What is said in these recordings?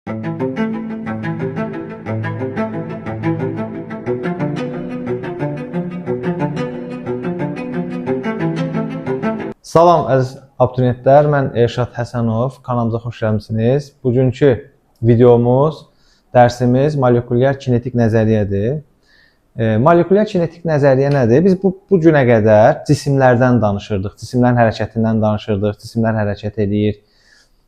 Salam əziz abituriyentlər, mən Elşad Həsənov, kanalımıza xoş gəlmisiniz. Bugünkü videomuz, dərsimiz molekulyar kinetik nəzəriyyədir. Molekulyar kinetik nəzəriyyə nədir? Biz bu günə qədər cisimlərdən danışırdıq, cisimlərin hərəkətindən danışırdıq, cisimlər hərəkət eləyir,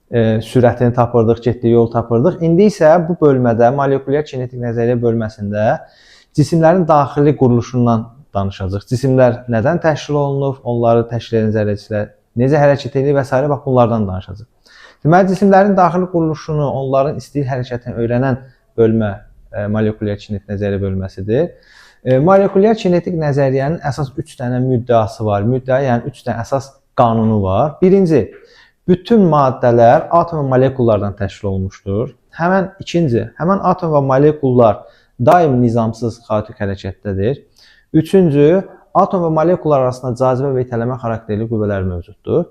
sürətini tapırdıq, getdiyi yol tapırdıq. İndi isə bu bölmədə, molekulyar kinetik nəzəriyyə bölməsində cisimlərin daxili quruluşundan danışacağıq. Cisimlər nədən təşkil olunub, onları təşkil edən zərrəciklər necə hərəkət edir və s. Bax bunlardan danışacağıq. Deməli, cisimlərin daxili quruluşunu, onların istilik hərəkətini öyrənən bölmə molekulyar kinetik nəzəriyyə bölməsidir. Molekulyar kinetik nəzəriyyənin əsas 3 dənə müddəası var. Müddəa, yəni 3 dənə əsas qanunu var. Birinci, bütün maddələr atom və molekullardan təşkil olunmuşdur. Həmən ikinci, həmən atom və molekullar daim nizamsız xaotik hərəkətdədir. Üçüncü, atom və molekullar arasında cazibə və itələmə xarakterli qüvvələr mövcuddur.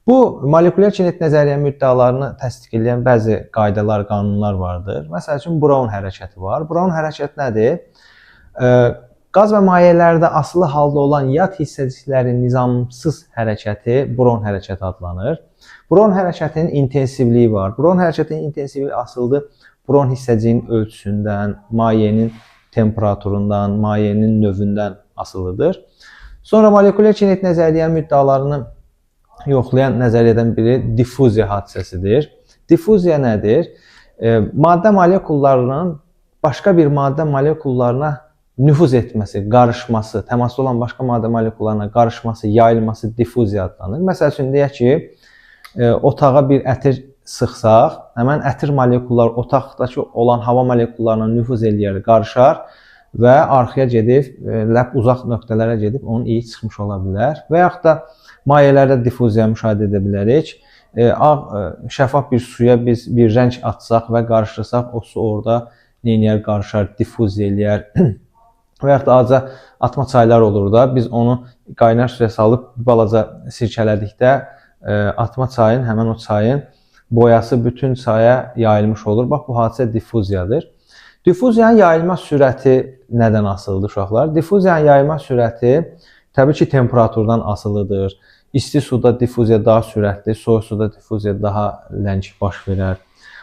Bu, molekulyar kinetik nəzəriyyə müddəalarını təsdiq edən bəzi qaydalar, qanunlar vardır. Məsəl üçün, Brown hərəkəti var. Brown hərəkəti nədir? Qaz və mayələrdə asılı halda olan yad hissəciklərin nizamsız hərəkəti Brown hərəkəti adlanır. Brown hərəkətinin intensivliyi var. Brown hərəkətinin intensivliyi asılıdır Brown hissəciyinin ölçüsündən, mayenin temperaturundan, mayenin növündən asılıdır. Sonra molekulyar kinetik nəzəriyyə müddəalarını yoxlayan nəzəriyyədən biri diffuziya hadisəsidir. Diffuziya nədir? Maddə molekullarının başqa bir maddə molekullarına nüfuz etməsi, qarışması, təmasda olan başqa maddə molekullarına qarışması, yayılması diffuziya adlanır. Məsəl üçün, deyək ki, otağa bir ətir sıxsaq, həmən ətir molekulları otaqdakı olan hava molekullarına nüfuz eləyər, qarışar və arxaya gedib, ləp uzaq nöqtələrə gedib onun iyi çıxmış ola bilər. Və yaxud da mayələrdə diffuziya müşahidə edə bilərik. Ağ, şəffaf bir suya biz bir rəng atsaq və qarışdırsaq, o su orada neynəyər, qarışar, diffuziya eləyər. Və yaxud da azca atma çaylar olur da, biz onu qaynar suya salıb balaca sirkələdikdə atma çayın, həmən o çayın boyası bütün çaya yayılmış olur. Bax, bu hadisə diffuziyadır. Diffuziyanın yayılma sürəti nədən asılıdır uşaqlar? Diffuziyanın yayılma sürəti təbii ki, temperaturdan asılıdır. İsti suda diffuziya daha sürətli, soyuq suda diffuziya daha ləng baş verər.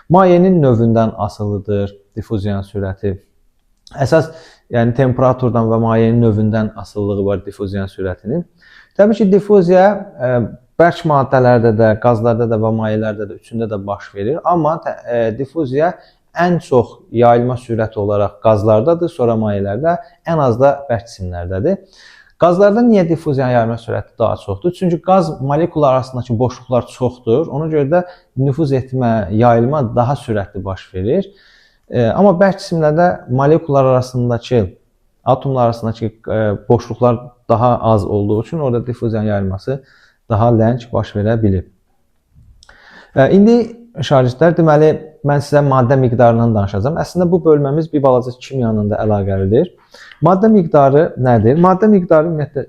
Mayenin növündən asılıdır diffuziyanın sürəti. Əsas, yəni temperaturdan və mayenin növündən asılılığı var diffuziyanın sürətinin. Təbii ki, diffuziya bərk maddələrdə də, qazlarda da və mayelərdə də, üçündə də baş verir. Amma diffuziya ən çox yayılma sürəti olaraq qazlardadır, sonra mayelərdə, ən az da bərk cisimlərdədir. Qazlarda niyə diffuziyanın yayılma sürəti daha çoxdur? Çünki qaz molekullar arasındakı boşluqlar çoxdur. Ona görə də nüfuz etmə, yayılma daha sürətli baş verir. Amma bərk cisimlərdə molekullar arasındakı, atomlar arasındakı boşluqlar daha az olduğu üçün orada diffuziyanın yayılması daha ləng baş verə bilir. İndi şagirdlər, deməli, mən sizə maddə miqdarından danışacağam. Əslində, bu bölməmiz bir balaca kimyanın da əlaqəlidir. Maddə miqdarı nədir? Maddə miqdarı ümumiyyətlə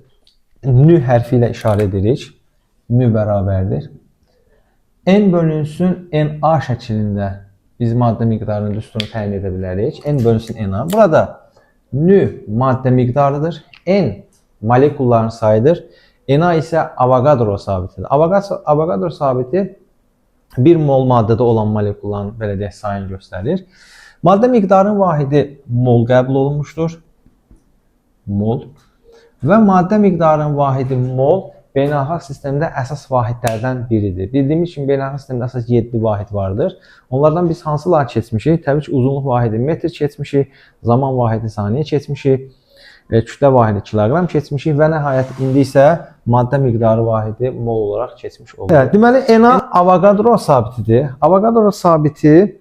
nü hərfi ilə işarə edirik. Nü bərabərdir. N bölünsün NA şəklində biz maddə miqdarının düsturunu təyin edə bilərik. N bölünsün NA. Burada nü maddə miqdarıdır. N molekulların sayıdır. Na isə Avogadro sabitidir. Avogadro sabiti 1 mol maddədə olan molekulların, belə deyək, sayını göstərir. Maddə miqdarının vahidi mol qəbul olunmuşdur. Mol. Və maddə miqdarının vahidi mol beynəlxalq sistemdə əsas vahidlərdən biridir. Bildiyimiz kimi beynəlxalq sistemdə əsas 7 vahid vardır. Onlardan biz hansıları keçmişik? Təbii ki, uzunluq vahidi metr keçmişik, zaman vahidi saniyə keçmişik, kütlə vahidi kiloqram keçmişik və nəhayət indi isə maddə miqdarı vahidi mol olaraq keçmiş olur. Evet, deməli, Na Avogadro sabitidir. Avogadro sabiti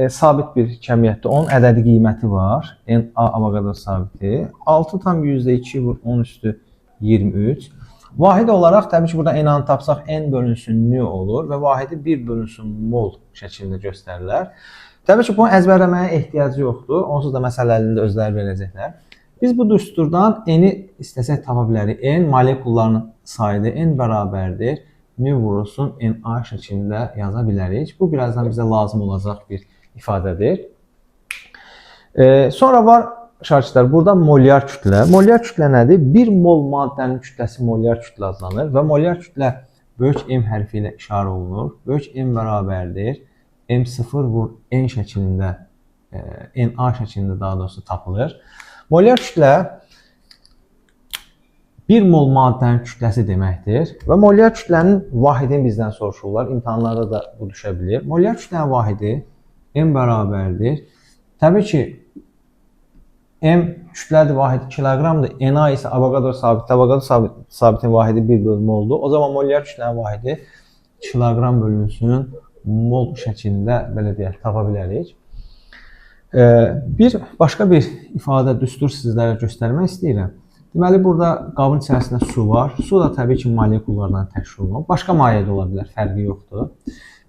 sabit bir kəmiyyətdir. Onun ədədi qiyməti var. Na Avogadro sabiti 6,2 vur 10 üstü 23. Vahid olaraq təbii ki, burada Na-nı tapsaq N bölünsün nü olur və vahidi 1 bölünsün mol şəklində göstərirlər. Təbii ki, bunu əzbərləməyə ehtiyacı yoxdur. Onsuz da məsələlərində özləri verəcəklər. Biz bu düsturdan N-i istəsək tapa bilərik. N molekulların sayıdır. N bərabərdir. Nü vurulsun Na şəklində yaza bilərik. Bu birazdan bizə lazım olacaq bir ifadədir. Sonra var şagirdlər, burada molyar kütlə. Molyar kütlə nədir? 1 mol maddənin kütləsi molyar kütlə adlanır və molyar kütlə böyük M hərfi ilə işarə olunur. Böyük M bərabərdir M0 vur N şəklində, NA şəklində daha doğrusu tapılır. Molyar kütlə 1 mol maddənin kütləsi deməkdir və molyar kütlənin vahidini bizdən soruşurlar. İmtahanlarda da bu düşə bilir. Molyar kütlənin vahidi M bərabərdir. Təbii ki, M kütlədir, vahidi kiloqramdır. Na isə Avogadro sabiti. Avogadro sabitin vahidi 1 bölü moldur. O zaman molyar kütlənin vahidi kiloqram bölünsün mol şəklində belə deyək, tapa bilərik. Bir başqa bir ifadə, düstur sizlərə göstərmək istəyirəm. Deməli, burada qabın içərisində su var. Su da təbii ki, molekullardan təşkil olunur. Başqa maye də ola bilər, fərqi yoxdur.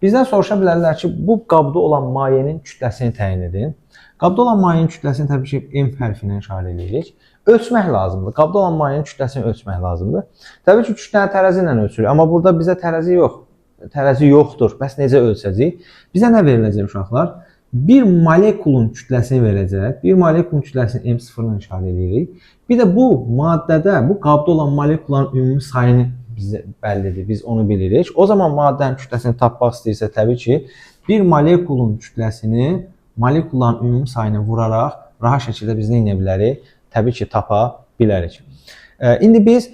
Bizdən soruşa bilərlər ki, bu qabda olan mayenin kütləsini təyin edin. Qabda olan mayenin kütləsini təbii ki, M hərfi ilə işarə edirik. Ölçmək lazımdır. Qabda olan mayenin kütləsini ölçmək lazımdır. Təbii ki, kütləni tərəzi ilə ölçürük. Amma burada bizə tərəzi yox. Tərəzi yoxdur. Bəs necə ölçəcəyik? Bizə nə veriləcək uşaqlar? Bir molekulun kütləsini verəcək. Bir molekulun kütləsini M0 ilə işarə edirik. Bir də bu maddədə, bu qabda olan molekulların ümumi sayını bizə bəllidir. Biz onu bilirik. O zaman maddənin kütləsini tapmaq istəyirsə, təbii ki, bir molekulun kütləsini molekulların ümumi sayını vuraraq rahat şəkildə biz nə edə bilərik? Təbii ki, tapa bilərik. İndi biz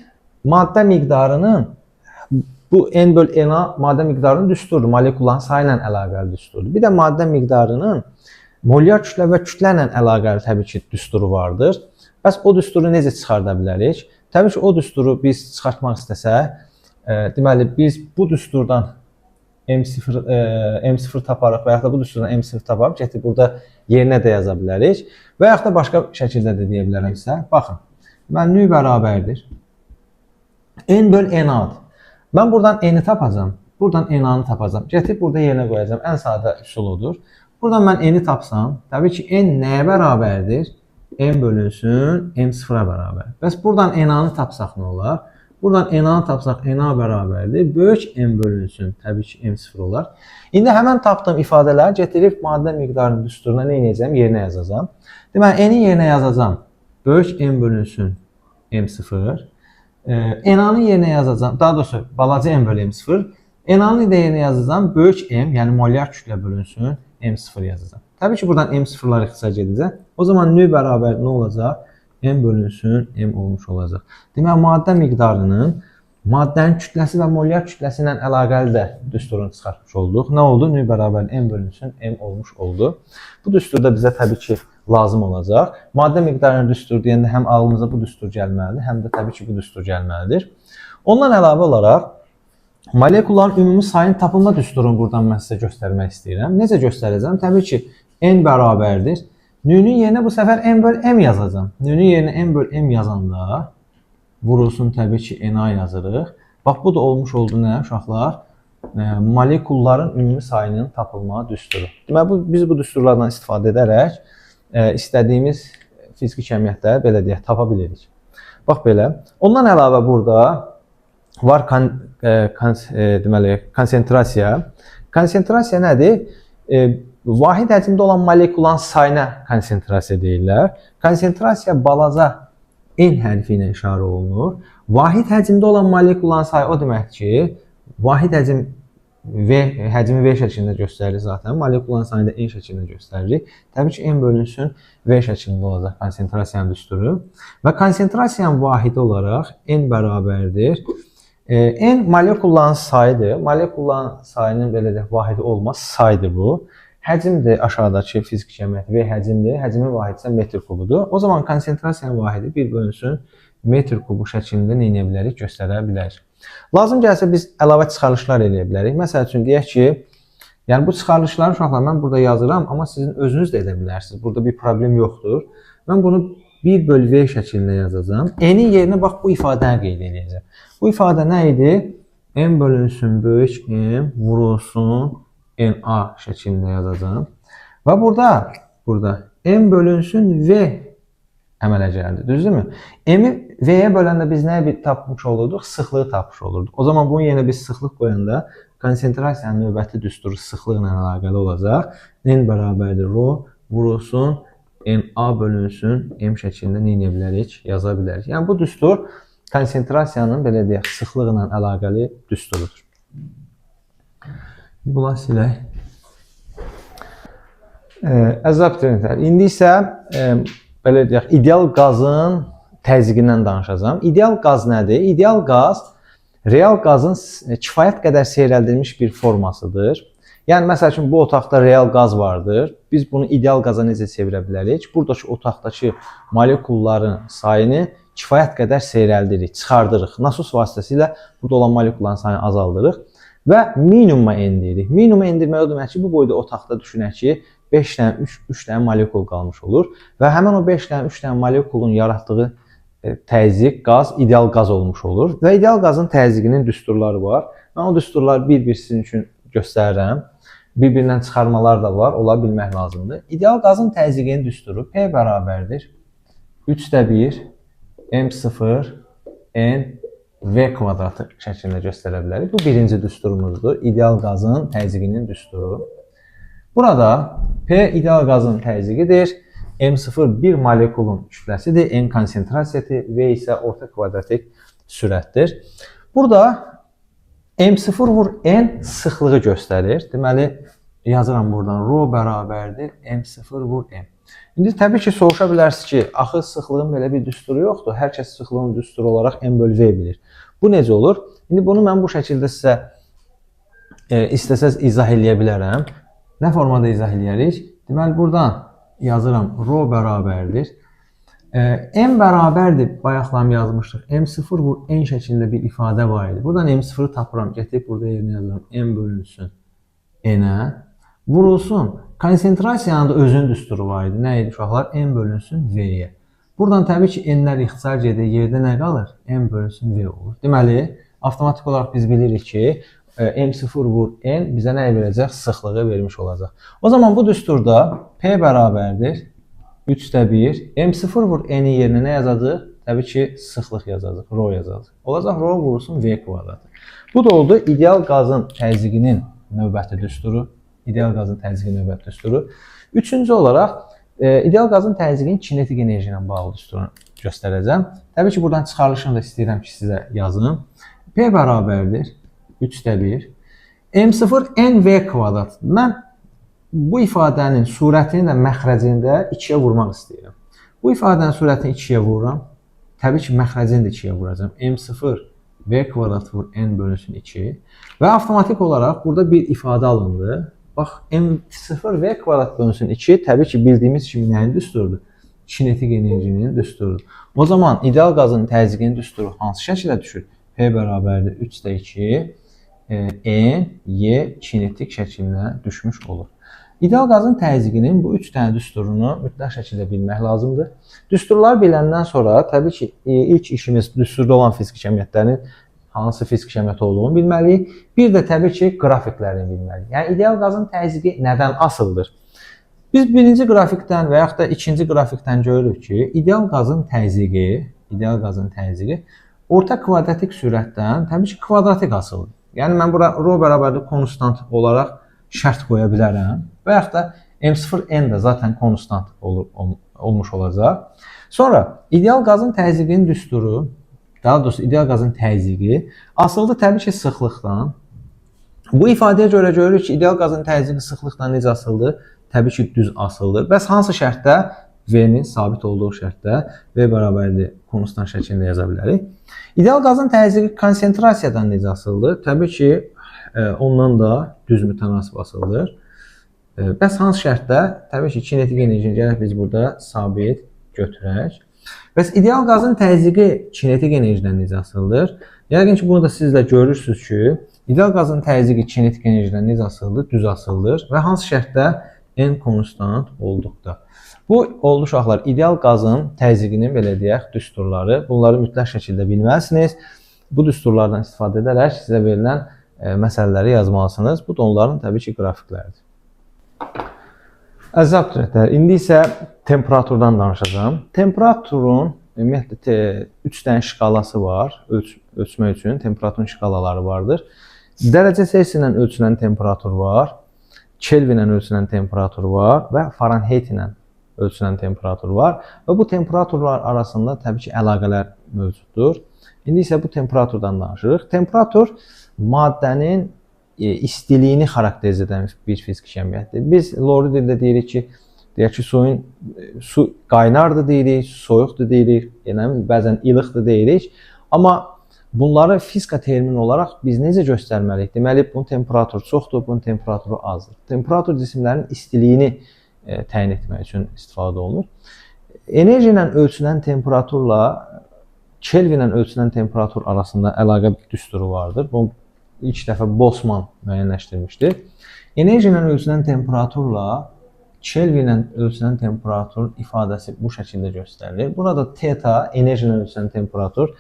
maddə miqdarının bu N böl Na maddə miqdarının düsturdur. Molekulların sayı ilə əlaqəli düsturdur. Bir də maddə miqdarının molyar kütlə və kütlə ilə əlaqəli təbii ki, düsturu vardır. Bəs o düsturu necə çıxarda bilərik? Təbii ki, o düsturu biz çıxartmaq istəsək, deməli biz bu düsturdan M0 taparıq və yaxud da bu düsturdan M0 taparıq, gətirib burada yerinə də yaza bilərik. Və yaxud da başqa şəkildə də deyə bilərəm sizə. Baxın, deməli nü bərabərdir N böl Na-dır. Mən buradan N-i tapacam, buradan Na-nı tapacam. Gətirib burada yerinə qoyacam. Ən sadə üsul odur. Buradan mən N-i tapsam, təbii ki, N nəyə bərabərdir? M bölünsün M0-a bərabər. Bəs buradan Na-nı tapsaq nə olar? Buradan Na-nı tapsaq Na bərabərdir. Böyük M bölünsün, təbii ki, M0 olar. İndi həmən tapdığım ifadələri gətirib maddə miqdarının düsturuna nə edəcəm? Yerinə yazacağam. Deməli, N-in yerinə yazacağam. Böyük M bölünsün M0. Na-nın yerinə yazacağam. Daha doğrusu balaca M bölü M0. Na-nın da yerinə yazacağam. Böyük M, yəni molyar kütlə bölünsün M0 yazacağam. Təbii ki, buradan M0-lar ixtisar gedəcək. O zaman nü bərabər nə olacaq? M bölünsün M olmuş olacaq. Deməli, maddə miqdarının maddənin kütləsi və molyar kütləsi ilə əlaqəli də düsturunu çıxartmış olduq. Nə oldu? Nü bərabər M bölünsün M olmuş oldu. Bu düstur da bizə təbii ki, lazım olacaq. Maddə miqdarının düsturu deyəndə həm ağlımıza bu düstur gəlməlidir, həm də təbii ki, bu düstur gəlməlidir. Ondan əlavə olaraq molekulların ümumi sayının tapılma düsturunu buradan mən sizə göstərmək istəyirəm. Necə göstərəcəm? Təbii ki, N bərabərdir. Nü-nün yerinə bu səfər M böl M yazacağam. Nü-nün yerinə M böl M yazanda vurulsun təbii ki, Na yazırıq. Bax, bu da olmuş oldu nə uşaqlar? Molekulların ümumi sayının tapılma düsturu. Deməli, biz bu düsturlardan istifadə edərək istədiyimiz fiziki kəmiyyətləri belə deyək, tapa bilirik. Bax belə. Ondan əlavə burada var deməli konsentrasiya. Konsentrasiya nədir? Vahid həcmdə olan molekulların sayına konsentrasiya deyirlər. Konsentrasiya balaca N hərfi ilə işarə olunur. Vahid həcmdə olan molekulların sayı o deməkdir ki, vahid həcm V, həcmi V şəklində göstərilir zaten. Molekulların sayını da N şəklində göstəririk. Təbii ki, N bölünsün V şəklində olacaq konsentrasiyanın düsturu. Və konsentrasiyanın vahidi olaraq N bərabərdir. N molekulların sayıdır. Molekulların sayının belə deyək, vahidi olmaz, saydır bu. Həcmdir aşağıdakı fiziki kəmiyyət V həcmdir. Həcmin vahidi isə metr kubudur. O zaman konsentrasiyanın vahidi 1 bölünsün metr kubu şəklində nə edə bilərik? Göstərə bilərik. Lazım gəlsə biz əlavə çıxarışlar eləyə bilərik. Məsəl üçün deyək ki, yəni bu çıxarışları uşaqlar mən burada yazıram, amma sizin özünüz də edə bilərsiniz. Burada bir problem yoxdur. Mən bunu 1 bölü V şəklində yazacağam. N-in yerinə bax bu ifadəni qeyd edəcəm. Bu ifadə nə idi? M bölünsün böyük M vurulsun NA şəklində yazacağam. Və burada M bölünsün V əmələ gəldi. Düzdürmü? M-i V-yə böləndə biz nəyi bir tapmış olurduq? Sıxlığı tapmış olurduq. O zaman bunun yerinə biz sıxlıq qoyanda Konsentrasiyanın növbəti düsturu sıxlıqla əlaqəli olacaq. N bərabərdir rho vurulsun NA bölünsün M şəklində nə edə bilərik? Yaza bilərik. Yəni bu düstur konsentrasiyanın belə deyək, sıxlıqla əlaqəli düsturudur. Bunları silək. Əziz abituriyentlər, indi isə belə deyək, ideal qazın təzyiqindən danışacağam. İdeal qaz nədir? İdeal qaz real qazın kifayət qədər seyrəldilmiş bir formasıdır. Yəni məsəl üçün bu otaqda real qaz vardır. Biz bunu ideal qaza necə çevirə bilərik? Buradakı otaqdakı molekulların sayını kifayət qədər seyrəldirik, çıxardırıq. Nasos vasitəsilə burada olan molekulların sayını azaldırıq və minimuma endiririk. Minimuma endirmək o demək ki, bu boyda otaqda düşünək ki, 5 dənə, 3 dənə molekul qalmış olur və həmin o 5 dənə, 3 dənə molekulun yaratdığı təzyiq, qaz ideal qaz olmuş olur və ideal qazın təzyiqinin düsturları var. Mən o düsturları bir-bir sizin üçün göstərirəm. Bir-birindən çıxarmalar da var, onları bilmək lazımdır. İdeal qazın təzyiqinin düsturu P bərabərdir 3,1 M0 N V kvadratı şəklində göstərə bilərik. Bu birinci düsturumuzdur. İdeal qazın təzyiqinin düsturu. Burada P ideal qazın təzyiqidir. M0 bir molekulun kütləsidir, N konsentrasiyası, V isə orta kvadratik sürətdir. Burada M0 vur N sıxlığı göstərir. Deməli, yazıram buradan rho bərabərdir M0 vur M. İndi təbii ki, soruşa bilərsiniz ki, axı sıxlığın belə bir düsturu yoxdur. Hər kəs sıxlığın düsturu olaraq M bölü V bilir. Bu necə olur? İndi bunu mən bu şəkildə sizə istəsəz izah eləyə bilərəm. Nə formada izah eləyərik? Deməli, buradan yazıram rho bərabərdir. M bərabərdir, bayaqlam yazmışdıq. M0 vur N şəklində bir ifadə var idi. Buradan M0-ı tapıram, gətirib burada yerinə yazıram. M bölünsün N-ə. Vurulsun. Konsentrasiyanın da özünün düsturu var idi. Nə idi uşaqlar? M bölünsün V-yə. Buradan təbii ki, N-lər ixtisar gedir. Yerdə nə qalır? M bölünsün V olur. Deməli, avtomatik olaraq biz bilirik ki, M0 vur N bizə nə verəcək? Sıxlığı vermiş olacaq. O zaman bu düsturda P bərabərdir 3,1. M0 vur N-in yerinə nə yazacaq? Təbii ki, sıxlıq yazacaq, rho yazacaq. Olacaq rho vurulsun V kvadratı. Bu da oldu ideal qazın təzyiqinin növbəti düsturu. İdeal qazın təzyiqinin növbəti düsturu. Üçüncü olaraq ideal qazın təzyiqinin kinetik enerji ilə bağlı düsturunu göstərəcəm. Təbii ki, buradan çıxarılışını da istəyirəm ki, sizə yazım. P bərabərdir 3,1. M0 NV kvadrat. Mən bu ifadənin surətini də məxrəcini də 2-yə vurmaq istəyirəm. Bu ifadənin surətini 2-yə vururam. Təbii ki, məxrəcini də 2-yə vuracağam. M0 V kvadrat vur N bölünsün 2. Və avtomatik olaraq burada bir ifadə alındı. Bax, M0 V kvadrat bölünsün 2 təbii ki, bildiyimiz kimi nəyin düsturudur? Kinetik enerjinin düsturudur. O zaman ideal qazın təzyiqinin düsturu hansı şəkildə düşür? P bərabərdir 3,2 N, Y kinetik şəklinə düşmüş olur. İdeal qazın təzyiqinin bu 3 dənə düsturunu mütləq şəkildə bilmək lazımdır. Düsturları biləndən sonra təbii ki, ilk işimiz düsturda olan fiziki kəmiyyətlərin hansı fiziki kəmiyyət olduğunu bilməliyik. Bir də təbii ki, qrafiklərini bilməliyik. Yəni ideal qazın təzyiqi nədən asılıdır? Biz birinci qrafikdən və yaxud da ikinci qrafikdən görürük ki, ideal qazın təzyiqi orta kvadratik sürətdən təbii ki, kvadratik asılıdır. Yəni mən bura rho bərabərdir konstant olaraq şərt qoya bilərəm. Və yaxud da M0 N də zaten konstant olmuş olacaq. Sonra ideal qazın təzyiqinin düsturu, daha doğrusu ideal qazın təzyiqi asılıdır təbii ki, sıxlıqdan. Bu ifadəyə görə görürük ki, ideal qazın təzyiqi sıxlıqdan necə asılıdır? Təbii ki, düz asılıdır. Bəs hansı şərtdə? V-nin sabit olduğu şərtdə V bərabərdir konstant şəklində yaza bilərik. İdeal qazın təzyiqi konsentrasiyadan necə asılıdır? Təbii ki, ondan da düz mütənasib asılıdır. Bəs hansı şərtdə? Təbii ki, kinetik enerjini gərək biz burada sabit götürək. Bəs ideal qazın təzyiqi kinetik enerjidən necə asılıdır? Yəqin ki, bunu da siz də görürsünüz ki, ideal qazın təzyiqi kinetik enerjidən necə asılıdır? Düz asılıdır və hansı şərtdə? N konstant olduqda. Bu oldu uşaqlar, ideal qazın təzyiqinin belə deyək düsturları. Bunları mütləq şəkildə bilməlisiniz. Bu düsturlardan istifadə edərək sizə verilən məsələləri yazmalısınız. Bu da onların təbii ki, qrafikləridir. Əziz abituriyentlər, indi isə temperaturdan danışacağam. Temperaturun ümumiyyətlə 3 dənə şkalası var. Ölçmək üçün temperaturun şkalaları vardır. Dərəcə Selsi ilə ölçülən temperatur var, Kelvin ilə ölçülən temperatur var və Fahrenheit ilə ölçülən temperatur var və bu temperaturlar arasında təbii ki, əlaqələr mövcuddur. İndi isə bu temperaturdan danışırıq. Temperatur maddənin istiliyini xarakterizə edən bir fiziki kəmiyyətdir. Biz lori dildə deyirik ki, deyək ki, su qaynardır deyirik, soyuqdur deyirik, yəni bəzən ilıqdır deyirik. Amma bunları fizika termin olaraq biz necə göstərməliyik? Deməli, bunun temperaturu çoxdur, bunun temperaturu azdır. Temperatur cisimlərin istiliyini təyin etmək üçün istifadə olunur. Enerji ilə ölçülən temperaturla Kelvin ilə ölçülən temperatur arasında əlaqə düsturu vardır. Bunu ilk dəfə Boltzmann müəyyənləşdirmişdi. Enerji ilə ölçülən temperaturla Kelvin ilə ölçülən temperaturun ifadəsi bu şəkildə göstərilir. Burada theta enerji ilə ölçülən temperatur,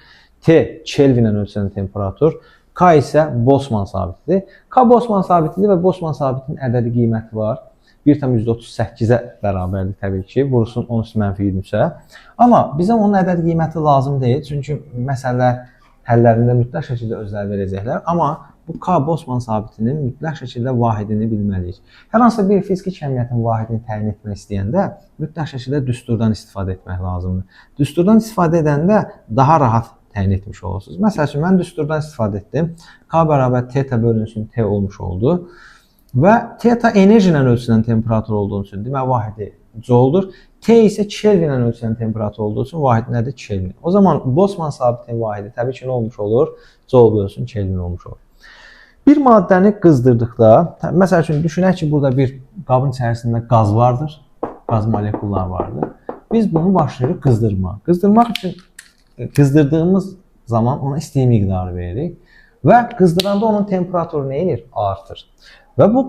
T Kelvin ilə ölçülən temperatur, K isə Boltzmann sabitidir. K Boltzmann sabitidir və Boltzmann sabitinin ədədi qiyməti var. 1,38-ə bərabərdir təbii ki, vurulsun 10-23-ə. Amma bizə onun ədəd qiyməti lazım deyil, çünki məsələ həllərində mütləq şəkildə özləri verəcəklər. Amma bu K Boltzmann sabitinin mütləq şəkildə vahidini bilməliyik. Hər hansısa bir fiziki kəmiyyətin vahidini təyin etmək istəyəndə mütləq şəkildə düsturdan istifadə etmək lazımdır. Düsturdan istifadə edəndə daha rahat təyin etmiş olursunuz. Məsəl üçün, mən düsturdan istifadə etdim. K bərabər theta bölünsün T olmuş oldu. Və theta enerji ilə ölçülən temperatur olduğu üçün, demək vahidi Joule-dur. T isə Kelvin ilə ölçülən temperatur olduğu üçün vahidi nədir? Kelvin. O zaman Boltzmann sabitinin vahidi təbii ki, nə olmuş olur? Joule bölünsün Kelvin olmuş olur. Bir maddəni qızdırdıqda, məsəl üçün düşünək ki, burada bir qabın içərisində qaz vardır, qaz molekullar vardır. Biz bunu başlayırıq qızdırmağa. Qızdırmaq üçün qızdırdığımız zaman ona isti miqdarı veririk və qızdıranda onun temperaturu nə edir? Artır. Və bu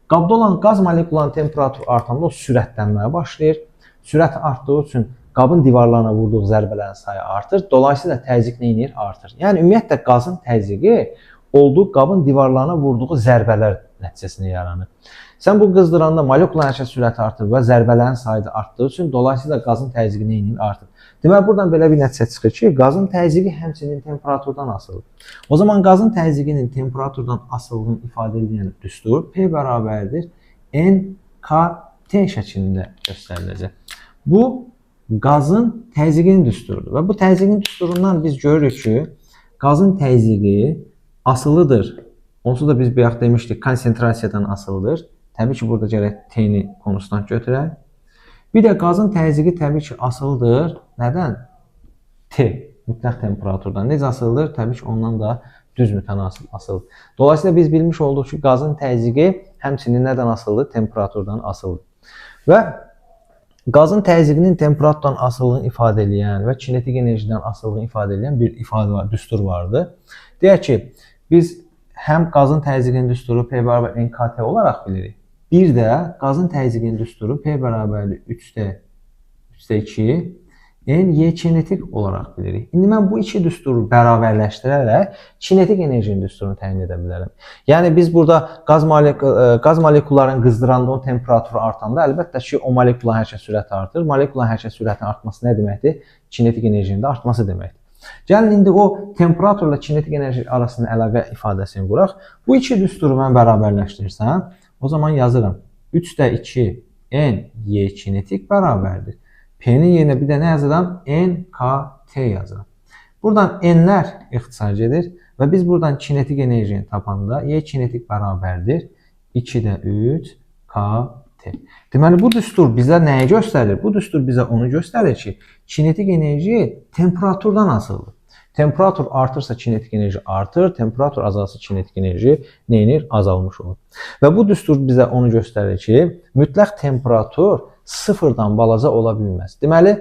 qabda olan qaz molekullarının temperaturu artanda o sürətlənməyə başlayır. Sürət artdığı üçün qabın divarlarına vurduğu zərbələrin sayı artır. Dolayısıyla təzyiq nə edir? Artır. Yəni ümumiyyətlə qazın təzyiqi olduğu qabın divarlarına vurduğu zərbələr nəticəsində yaranır. Sən bu qızdıranda molekulların hərəkət sürəti artır və zərbələrin sayı da artdığı üçün dolayısıyla qazın təzyiqi nə edir? Artır. Deməli buradan belə bir nəticə çıxır ki, qazın təzyiqi həmçinin temperaturdan asılıdır. O zaman qazın təzyiqinin temperaturdan asılılığını ifadə edən düstur P bərabərdir N K T şəklində göstəriləcək. Bu qazın təzyiqinin düsturudur və bu təzyiqin düsturundan biz görürük ki, qazın təzyiqi asılıdır. Onsuz da biz bayaq demişdik, konsentrasiyadan asılıdır. Təbii ki, burada gərək T-ni konstant götürək. Bir də qazın təzyiqi təbii ki, asılıdır. Nədən? T, mütləq temperaturdan. Necə asılıdır? Təbii ki, ondan da düz mütənasib asılıdır. Dolayısıyla biz bilmiş olduq ki, qazın təzyiqi həmçinin nədən asılıdır? Temperaturdan asılıdır. Və qazın təzyiqinin temperaturdan asılılığını ifadə edən və kinetik enerjidən asılılığını ifadə edən bir ifadə var, düstur vardı. Deyək ki, biz həm qazın təzyiqinin düsturu P bərabər NKT olaraq bilirik. Bir də qazın təzyiqinin düsturu P bərabərdir 3D 2 N Y kinetik olaraq bilirik. İndi mən bu iki düsturu bərabərləşdirərək kinetik enerjinin düsturunu təyin edə bilərəm. Yəni biz burada qaz molekullarını qızdıranda onun temperaturu artanda əlbəttə ki, o molekulların hərəkət sürəti artır. Molekulların hərəkət sürətinin artması nə deməkdir? Kinetik enerjinin də artması deməkdir. Gəlin indi o temperaturla kinetik enerji arasında əlaqə ifadəsini quraq. Bu iki düsturu mən bərabərləşdirsəm, o zaman yazıram. 3D 2 N Y kinetik bərabərdir. P-nin yerinə bir də nə yazıram? N K T yazıram. Buradan N-lər ixtisar gedir və biz buradan kinetik enerjini tapanda Y kinetik bərabərdir 2D 3 K T. Deməli bu düstur bizə nəyi göstərir? Bu düstur bizə onu göstərir ki, kinetik enerji temperaturdan asılıdır. Temperatur artırsa kinetik enerji artır, temperatur azalsa kinetik enerji nə edir? Azalmış olur. Və bu düstur bizə onu göstərir ki, mütləq temperatur sıfırdan balaca ola bilməz. Deməli,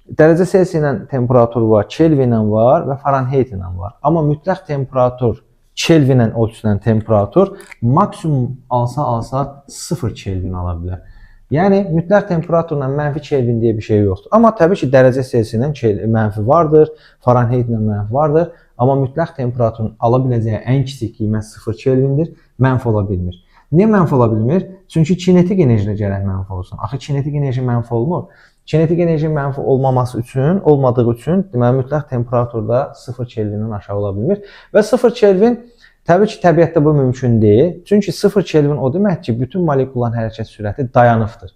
dərəcə Selsi ilə temperatur var, Kelvin ilə var və Fahrenheit ilə var. Amma mütləq temperatur Kelvin ilə ölçülən temperatur maksimum alsa 0 Kelvin ala bilər. Yəni mütləq temperaturla mənfi Kelvin deyə bir şey yoxdur. Amma təbii ki, dərəcə Selsi ilə mənfi vardır, Fahrenheit ilə mənfi vardır. Amma mütləq temperaturun ala biləcəyi ən kiçik qiymət 0 Kelvindir, mənfi ola bilmir. Niyə mənfi ola bilmir? Çünki kinetik enerji də gərək mənfi olsun. Axı kinetik enerji mənfi olmur. Kinetik enerji mənfi olmaması üçün, olmadığı üçün, deməli mütləq temperaturda 0 Kelvindən aşağı ola bilmir. Və 0 Kelvin Təbii ki, təbiətdə bu mümkün deyil. Çünki 0 Kelvin o deməkdir ki, bütün molekulların hərəkət sürəti dayanıbdır.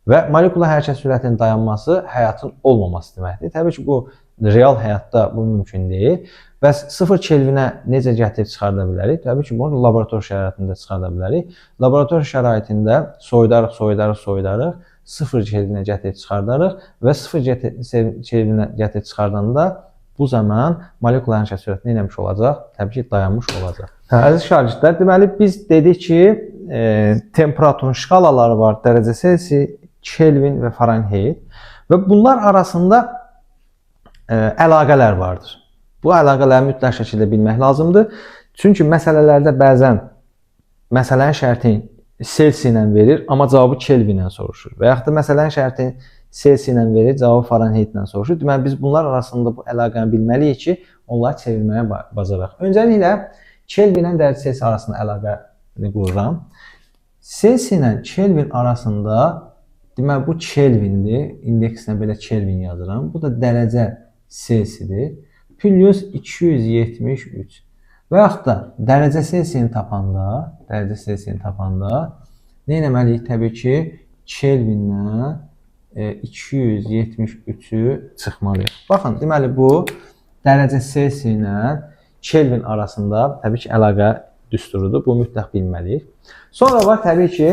Və molekulların hərəkət sürətinin dayanması həyatın olmaması deməkdir. Təbii ki, bu real həyatda bu mümkün deyil. Bəs 0 Kelvinə necə gətirib çıxarda bilərik? Təbii ki, bunu laborator şəraitində çıxarda bilərik. Laborator şəraitində soyudarıq, soyudarıq, soyudarıq, 0 Kelvinə gətirib çıxardarıq və 0 Kelvinə gətirib çıxardanda bu zaman molekulların hərəkət sürəti nə etmiş olacaq? Təbii ki, dayanmış olacaq. Hə, əziz şagirdlər, deməli biz dedik ki, temperaturun şkalaları var, dərəcə Selsi, Kelvin və Fahrenheit və bunlar arasında əlaqələr vardır. Bu əlaqələri mütləq şəkildə bilmək lazımdır. Çünki məsələlərdə bəzən məsələnin şərtini Selsi ilə verir, amma cavabı Kelvin ilə soruşur. Və yaxud da məsələnin şərtini Selsi ilə verir, cavabı Fahrenheit ilə soruşur. Deməli biz bunlar arasında bu əlaqəni bilməliyik ki, onları çevirməyə bacaraq. Öncəliklə Kelvin ilə dərəcə Selsi arasında əlaqəni qururam. Selsi ilə Kelvin arasında, deməli bu Kelvindir. İndeksinə belə Kelvin yazıram. Bu da dərəcə Selsidir. Plus 273. Və yaxud da dərəcə Selsini tapanda, nə etməliyik? Təbii ki, Kelvindən 273-ü çıxmalıyıq. Baxın, deməli bu dərəcə Selsi ilə Kelvin arasında təbii ki, əlaqə düsturudur. Bu mütləq bilməliyik. Sonra var təbii ki,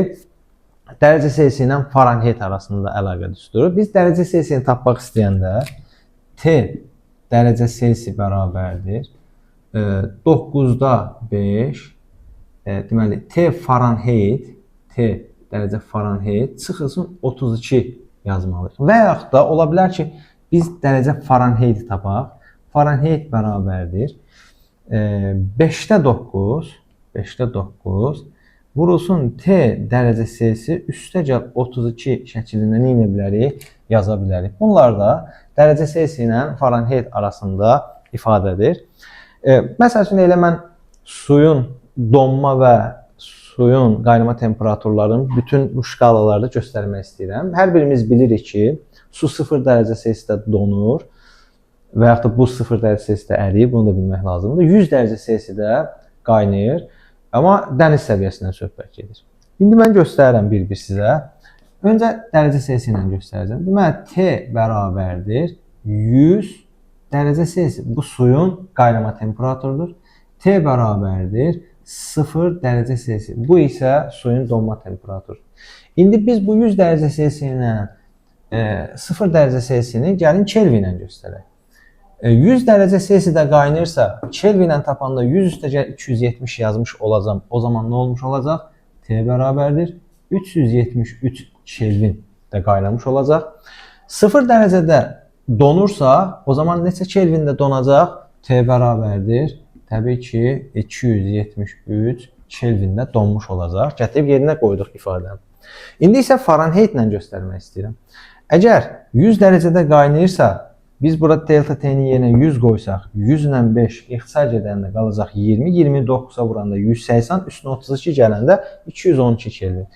dərəcə Selsi ilə Fahrenheit arasında əlaqə düsturu. Biz dərəcə Selsini tapmaq istəyəndə T dərəcə Selsi bərabərdir 9-da 5, deməli T Fahrenheit, T dərəcə Fahrenheit çıxılsın 32 yazmalıyıq. Və yaxud da ola bilər ki, biz dərəcə Fahrenheit tapaq. Fahrenheit bərabərdir 5-də 9, 5-də 9 vurulsun T dərəcə Selsi üstəgəl 32 şəklində nə edə bilərik? Yaza bilərik. Bunlar da dərəcə Selsi ilə Fahrenheit arasında ifadədir. Məsəl üçün, elə mən suyun donma və suyun qaynama temperaturlarını bütün bu şkalalarda göstərmək istəyirəm. Hər birimiz bilirik ki, su 0 dərəcə Selsidə donur və yaxud da buz 0 dərəcə Selsidə əriyir, bunu da bilmək lazımdır. 100 dərəcə Selsidə qaynayır, amma dəniz səviyyəsindən söhbət gedir. İndi mən göstərirəm bir-bir sizə. Öncə dərəcə Selsi ilə göstərəcəm. Deməli, T bərabərdir 100 dərəcə Selsi. Bu suyun qaynama temperaturudur. T bərabərdir 0 dərəcə Selsi. Bu isə suyun donma temperaturudur. İndi biz bu 100 dərəcə Selsi ilə 0 dərəcə Selsini gəlin Kelvin ilə göstərək. 100 dərəcə Selsidə qaynayırsa, Kelvin ilə tapanda 100 üstəgəl 270 yazmış olacağam. O zaman nə olmuş olacaq? T bərabərdir 373 Kelvin də qaynamış olacaq. 0 dərəcədə donursa, o zaman neçə Kelvində donacaq? T bərabərdir təbii ki, 273 Kelvində donmuş olacaq. Gətirib yerinə qoyduq ifadəni. İndi isə Fahrenheit ilə göstərmək istəyirəm. Əgər 100 dərəcədə qaynayırsa, biz burada delta T-nin yerinə 100 qoysaq, 100 ilə 5 ixtisar gedəndə qalacaq 20, 29-a vuranda 180, üstünə 32 gələndə 212 Kelvin,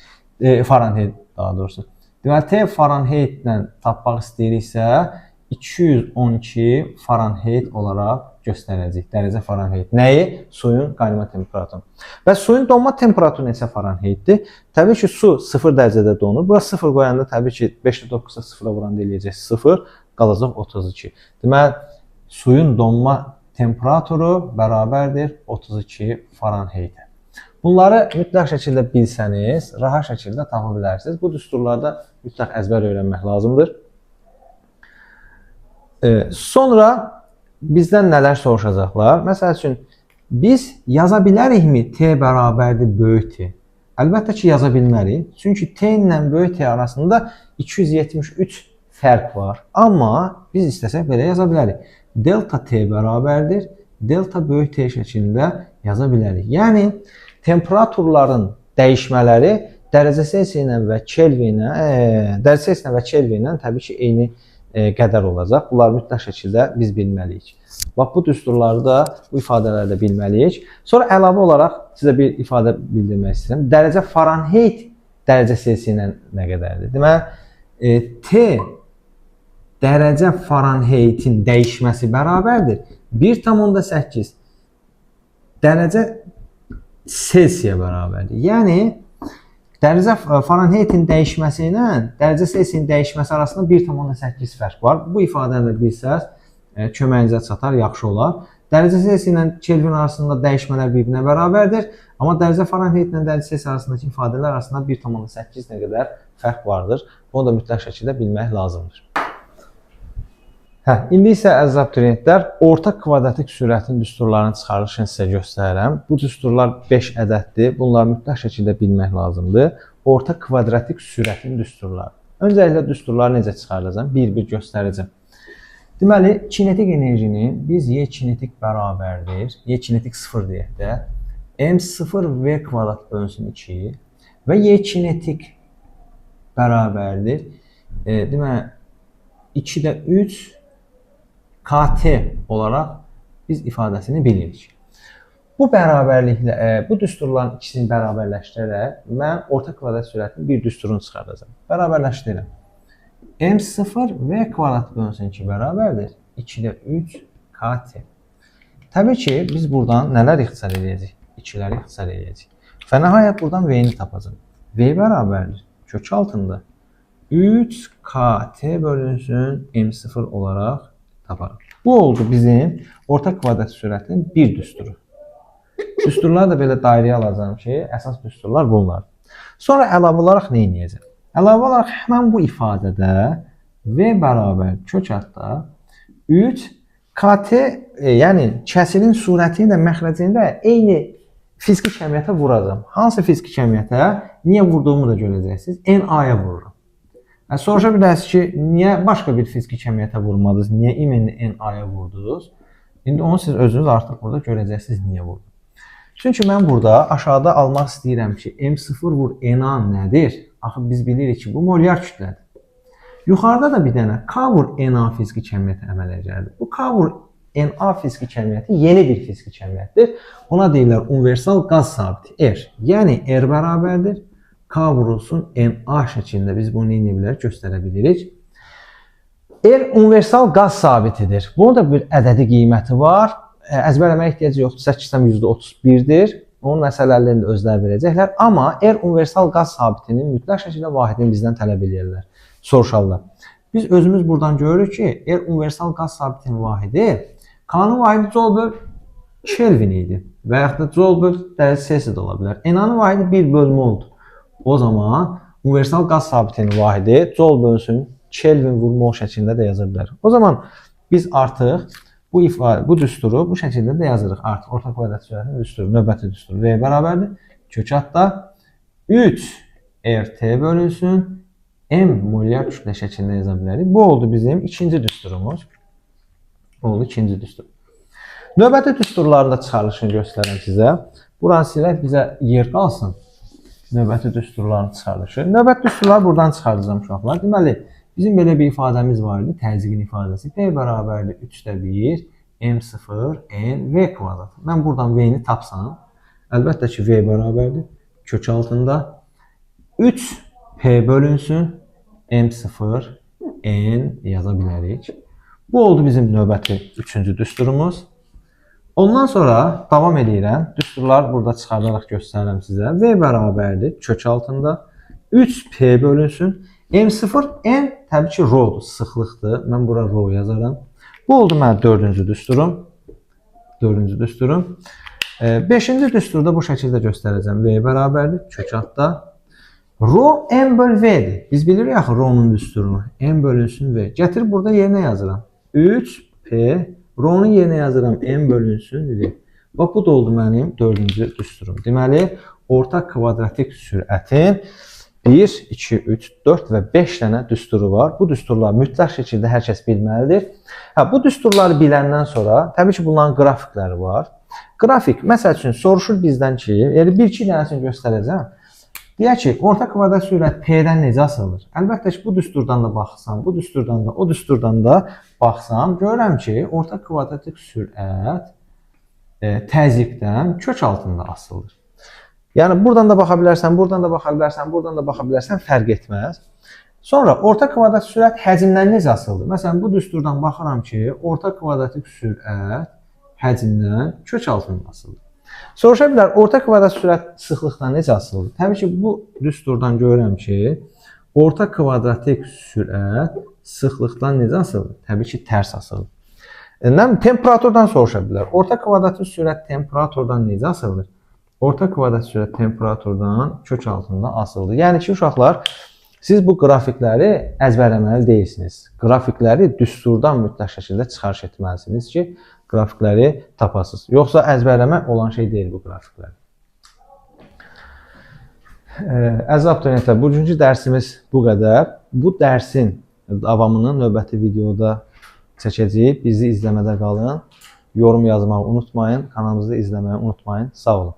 Fahrenheit daha doğrusu. Deməli, T Fahrenheit ilə tapmaq istəyiriksə, 212 Fahrenheit olaraq göstərəcəyik. Dərəcə Fahrenheit. Nəyi? Suyun qaynama temperaturunu. Və suyun donma temperaturu neçə Fahrenheitdir? Təbii ki, su 0 dərəcədə donur. Bura 0 qoyanda təbii ki, 5-də 9-a 0-a vuranda eləyəcək 0, qalacaq 32. Deməli, suyun donma temperaturu bərabərdir 32 Fahrenheitə. Bunları mütləq şəkildə bilsəniz, rahat şəkildə tapa bilərsiniz. Bu düsturlarda mütləq əzbər öyrənmək lazımdır. Sonra bizdən nələr soruşacaqlar? Məsəl üçün, biz yaza bilərikmi T bərabərdir böyük T? Əlbəttə ki, yaza bilmərik. Çünki T ilə böyük T arasında 273 fərq var. Amma biz istəsək belə yaza bilərik. Delta T bərabərdir delta böyük T şəklində yaza bilərik. Yəni, temperaturların dəyişmələri dərəcə Selsi ilə və Kelvin ilə, dərəcə Selsi ilə və Kelvin ilə təbii ki, eyni qədər olacaq. Bunları mütləq şəkildə biz bilməliyik. Bax, bu düsturları da, bu ifadələri də bilməliyik. Sonra əlavə olaraq sizə bir ifadə bildirmək istəyirəm. Dərəcə Fahrenheit dərəcə Selsi ilə nə qədərdir? Deməli, T dərəcə Fahrenheitin dəyişməsi bərabərdir 1,8 dərəcə Selsiyə bərabərdir. Yəni dərəcə Fahrenheitin dəyişməsi ilə dərəcə Selsiyin dəyişməsi arasında 1,8 fərq var. Bu ifadəni də bilsəz köməyinizə çatar, yaxşı olar. Dərəcə Selsi ilə Kelvin arasında dəyişmələr bir-birinə bərabərdir. Amma dərəcə Fahrenheit ilə dərəcə Selsi arasındakı ifadələr arasında 1,8 nə qədər fərq vardır. Bunu da mütləq şəkildə bilmək lazımdır. Hə, indi isə əziz abituriyentlər, orta kvadratik sürətin düsturlarının çıxarılışını sizə göstərirəm. Bu düsturlar 5 ədəddir. Bunları mütləq şəkildə bilmək lazımdır. Orta kvadratik sürətin düsturları. Öncəliklə düsturları necə çıxarılacaq? Bir-bir göstərəcəm. Deməli, kinetik enerjinin biz Y kinetik bərabərdir. Y kinetik 0 deyək də. M0 V kvadrat bölünsün 2 və Y kinetik bərabərdir. Deməli, 2-də 3 KT olaraq biz ifadəsini bilirik. Bu bərabərliklə, bu düsturların ikisini bərabərləşdirərək mən orta kvadrat sürətinin bir düsturunu çıxardacağam. Bərabərləşdirirəm. M0 V kvadrat bölünsün 2 bərabərdir. 2-də 3 KT. Təbii ki, biz buradan nələr ixtisar edəcəyik? 2-ləri ixtisar edəcəyik. Və nəhayət buradan V-ni tapacağam. V bərabərdir. Kök altında 3 KT bölünsün M0 olaraq taparıq. Bu oldu bizim orta kvadrat sürətinin bir düsturu. Düsturları da belə dairəyə alacağam ki, əsas düsturlar bunlardır. Sonra əlavə olaraq nə edəcəm? Əlavə olaraq həmən bu ifadədə V bərabər kök altda 3 KT, yəni kəsirin surətini də məxrəcini də eyni fiziki kəmiyyətə vuracağam. Hansı fiziki kəmiyyətə? Niyə vurduğumu da görəcəksiniz. NA-ya vururam. Soruşa bilərsiniz ki, niyə başqa bir fiziki kəmiyyətə vurmadınız? Niyə imенно NA-ya vurdunuz? İndi onu siz özünüz artıq burada görəcəksiniz niyə vurdum. Çünki mən burada aşağıda almaq istəyirəm ki, M0 vur NA nədir? Axı biz bilirik ki, bu molyar kütlədir. Yuxarıda da bir dənə K vur NA fiziki kəmiyyəti əmələ gəlir. Bu K vur NA fiziki kəmiyyəti yeni bir fiziki kəmiyyətdir. Buna deyirlər universal qaz sabiti R. Yəni R bərabərdir. K vurulsun NA şəklində biz bunu nə edə bilərik? Göstərə bilirik. R universal qaz sabitidir. Bunun da bir ədədi qiyməti var. Əzbərləməyə ehtiyac yoxdur. 8,31-dir. Onun məsələlərini də özləri verəcəklər. Amma R universal qaz sabitinin mütləq şəkildə vahidini bizdən tələb eləyirlər, soruşarlar. Biz özümüz buradan görürük ki, R universal qaz sabitinin vahidi K-nın vahidi Joule böl Kelvin idi. Və yaxud da Joule böl dərəcə Celsius də ola bilər. NA-nın vahidi 1 böl moldur. O zaman universal qaz sabitinin vahidi Joule bölünsün Kelvin vur mol şəklində də yaza bilərik. O zaman biz artıq bu ifadə, bu düsturu bu şəkildə də yazırıq. Artıq orta kvadrat sürətinin düsturu, növbəti düstur V bərabərdir. Kök altda 3 RT bölünsün M molyar kütlə şəklində yaza bilərik. Bu oldu bizim ikinci düsturumuz. Oldu ikinci düstur. Növbəti düsturların da çıxarılışını göstərəm sizə. Buranı silək, bizə yer qalsın. Növbəti düsturların çıxarılışı. Növbəti düsturları buradan çıxardacağım uşaqlar. Deməli, bizim belə bir ifadəmiz var idi, təzyiqin ifadəsi. P bərabərdir 3-də 1, M0, N, V kvadrat. Mən buradan V-ni tapsam, əlbəttə ki, V bərabərdir. Kök altında 3P bölünsün, M0, N yaza bilərik. Bu oldu bizim növbəti üçüncü düsturumuz. Ondan sonra davam edirəm. Düsturları burada çıxardaraq göstərirəm sizə. V bərabərdir kök altında 3P bölünsün. M0, N təbii ki, rho-dur, sıxlıqdır. Mən bura rho yazaram. Bu oldu mənim dördüncü düsturum. Dördüncü düsturum. Beşinci düsturda bu şəkildə göstərəcəm. V bərabərdir kök altda. Rho M böl V-dir. Biz bilirik axı rho-nun düsturunu. M bölünsün V. Gətirib burada yerinə yazıram. 3P rho-nun yerinə yazıram M bölünsün V. Bax bu da oldu mənim dördüncü düsturum. Deməli, orta kvadratik sürətin 1, 2, 3, 4 və 5 dənə düsturu var. Bu düsturlar mütləq şəkildə hər kəs bilməlidir. Hə, bu düsturları biləndən sonra, təbii ki, bunların qrafikləri var. Qrafik, məsəl üçün, soruşur bizdən ki, yəni bir-iki dənəsini göstərəcəm. Deyək ki, orta kvadrat sürət P-dən necə asılır? Əlbəttə ki, bu düsturdan da baxsam, bu düsturdan da, o düsturdan da baxsam, görürəm ki, orta kvadratik sürət təzyiqdən kök altında asılır. Yəni buradan da baxa bilərsən, buradan da baxa bilərsən, buradan da baxa bilərsən, fərq etməz. Sonra orta kvadrat sürət həcmdən necə asılıdır? Məsələn, bu düsturdan baxıram ki, orta kvadratik sürət həcmdən kök altında asılıdır. Soruşa bilər, orta kvadrat sürət sıxlıqdan necə asılıdır? Təbii ki, bu düsturdan görürəm ki, orta kvadratik sürət sıxlıqdan necə asılıdır? Təbii ki, tərs asılıdır. Temperaturdan soruşa bilər. Orta kvadratik sürət temperaturdan necə asılıdır? Orta kvadrat sürət temperaturdan kök altında asılıdır. Yəni ki, uşaqlar, siz bu qrafikləri əzbərləməli deyilsiniz. Qrafikləri düsturdan mütləq şəkildə çıxarış etməlisiniz ki, qrafikləri tapasınız. Yoxsa əzbərləmək olan şey deyil bu qrafiklər. Əziz abituriyentlər, bugünkü dərsimiz bu qədər. Bu dərsin davamını növbəti videoda çəkəcəyik. Bizi izləmədə qalın. Yorum yazmağı unutmayın. Kanalımızı izləməyi unutmayın. Sağ olun.